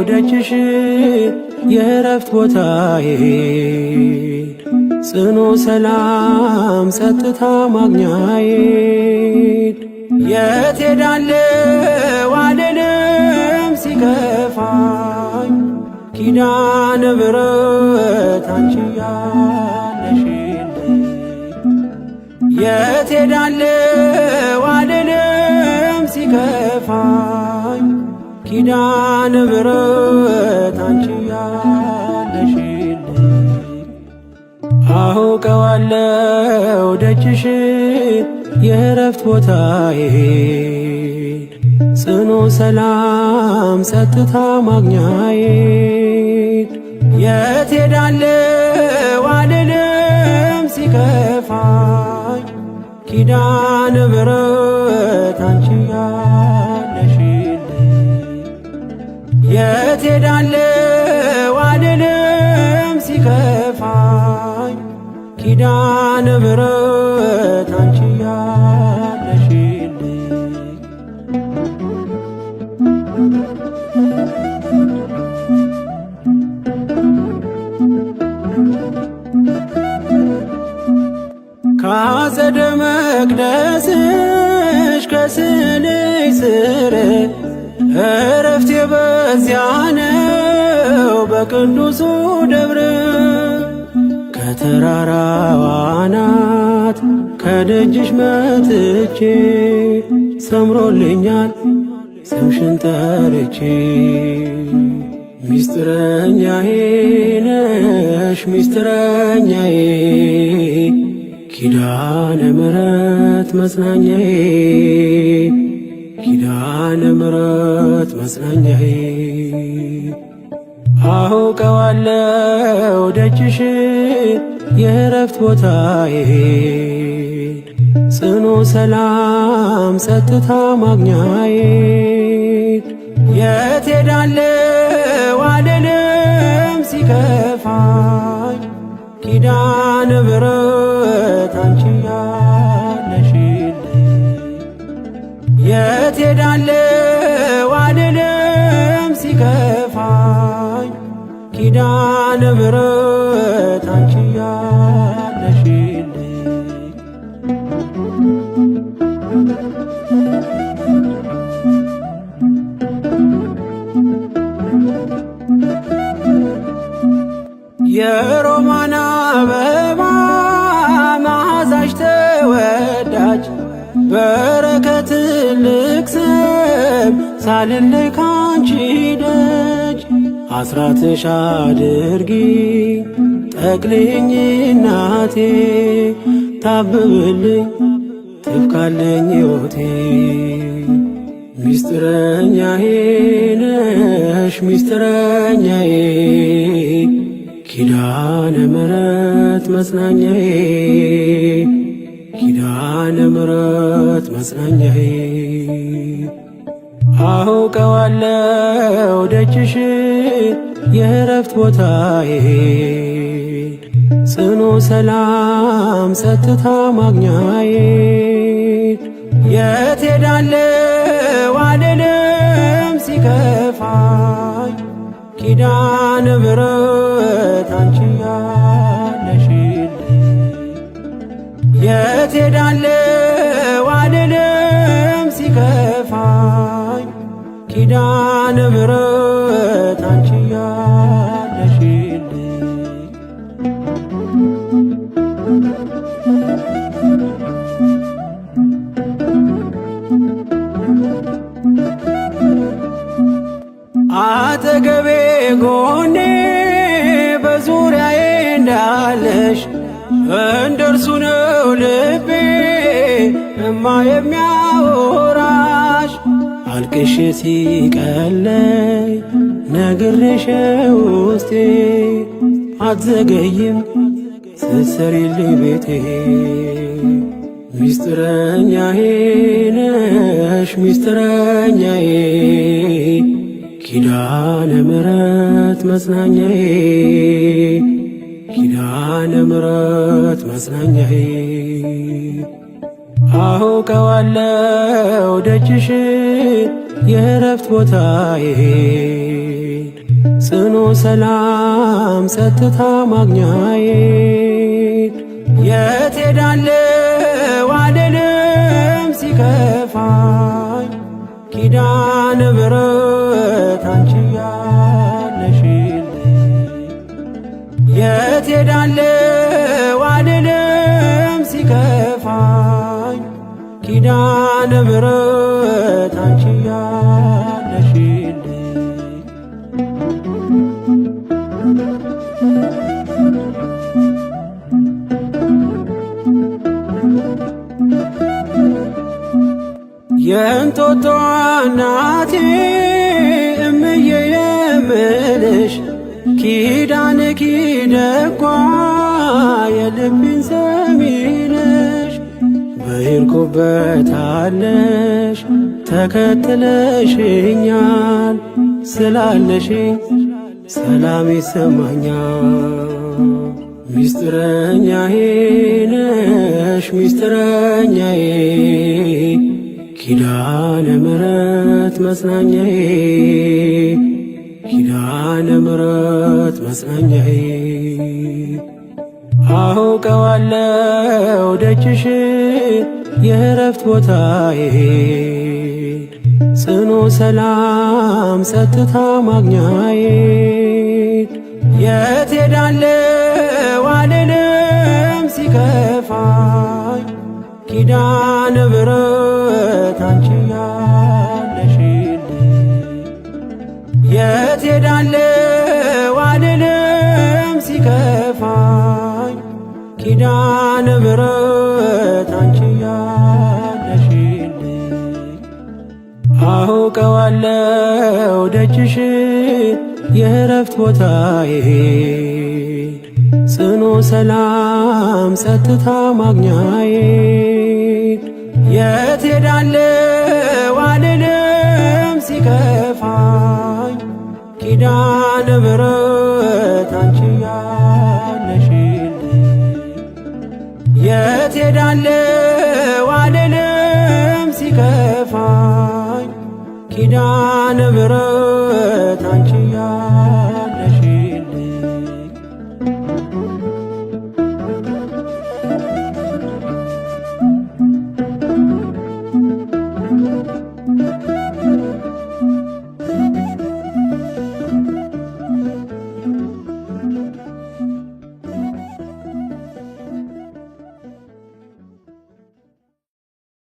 ደጅሽ የእረፍት ቦታዬ ጽኑ ሰላም ጸጥታ ማግኛዬ የት ሄዳለሁ አልልም ሲከፋኝ ኪዳነ ምሕረት አንቺ ያለሽልኝ የት ሄዳለሁ አልልም ሲከፋኝ ኪዳነ ምሕረት አንቺ ያለሽልኝ አውቀዋለሁ ደጅሽ የእረፍት ቦታዬን ጽኑ ሰላም ጸጥታ ማግኛዬን የት ሄዳለሁ አልልም ሲከፋኝ ኪዳነ ምሕረት አንቺ ያለሽልኝ የት ሄዳለሁ አልልም ሲከፋኝ ኪዳነ ምሕረት አንቺ ያለሽልኝ። ከአጸደ መቅደስሽ ከስዕልሽ ስር እረፍቴ በዚያ ነው በቅዱሱ ደብር ከተራራዋ አናት ከደጅሽ መጥቼ ሰምሮልኛል ስምሽን ጠርቼ ሚስጥረኛዬ ነሽ ሚስጥረኛዬ ኪዳነ ምሕረት መጽናኛዬ ኪዳነ ምሕረት መጽናኛዬ አውቀዋለሁ ደጅሽ የእረፍት ቦታዬን ጽኑ ሰላም ጸጥታ ማግኛዬን የት ሄዳለሁ አልልም ሲከፋኝ ኪዳነ ምሕረት አንቺ ያለሽልኝ የት ሄዳለሁ አልልም ሲከፋኝ ኪዳነ ምሕረት አንቺ ያለሽልኝ። የሮማን አበባ መዓዛሽ ተወዳጅ በረከት ልቅሰም ሳልለይ ካንቺ ደጅ አስራትሽ አድርጊ ጠቅልኝ እናቴ ታብብልኝ ትብካለኝ ሕይወቴ ሚስጥረኛዬ ነሽ ሚስጥረኛዬ ኪዳነ ምሕረት መጽናኛዬ ኪዳነ ምሕረት መጽናኛዬ አውቀዋለሁ ደጅሽ የእረፍት ቦታዬን ጽኑ ሰላም ጸጥታ ማግኛዬን የት ሄዳለሁ አልልም ሲከፋኝ ኪዳነ ምሕረት አንቺ ያለሽልኝ የት ሄዳለሁ አልልም ሲከፋኝ ኪዳነ ምሕረት አንቺ ያለሽልኝ። አጠገቤ ጎኔ በዙሪያዬ እንዳለሽ እንደርሱ ነው ልቤ እማ የሚያወራሽ አልቅሽ ሲቀለይ ነግሬሽ ውስጤ አትዘገይም ስትሰሪልኝ ቤቴ ሚስጥረኛዬ ነሽ ሚስጥረኛዬ ኪዳነ ምሕረት መጽናኛዬ ኪዳነ ምሕረት መጽናኛዬ አውቀዋለሁ ደጅሽ የእረፍት ቦታዬን ሰላም ጸጥታ ማግኛዬ የት ሄዳለሁ አልልም ሲከፋኝ ኪዳነ ምሕረት አንቺ ያለሽልኝ የት ሄዳለሁ አልልም ሲከፋኝ ኪዳነ ምሕረት አንቺ ያለሽልኝ። የእንጦጦ እናቴ እምዬ የምልሽ ኪዳን ኪደጓ የልቤን ሰሚነሽ በሄድኩበታለሽ ተከትለሽኛል ስላለሽ ሰላም ይሰማኛል። ሚስጥረኛዬ ነሽ ሚስጥረኛዬ ኪዳነ ምሕረት መጽናኛዬ ኪዳነ ምሕረት መጽናኛዬ። አውቀዋለሁ ደጅሽ የእረፍት ቦታዬ ጽኑ ሰላም ጸጥታ ማግኛዬ የት ሄዳለሁ አልልም ሲከፋኝ ኪዳነ ምሕረት አንቺ ያለሽልኝ የት ሄዳለሁ አልልም ሲከፋኝ ኪዳነ ምሕረት አንቺ ያለሽልኝ። አውቀዋለሁ ደጅሽ የእረፍት ቦታዬ ጽኑ ሰላም ጸጥታ ማግኛዬ የት ሄዳለሁ አልልም ሲከፋኝ ኪዳነ ምሕረት አንቺ ያለሽልኝ የት ሄዳለሁ አልልም ሲከፋኝ ኪዳነ ምሕረት አንቺ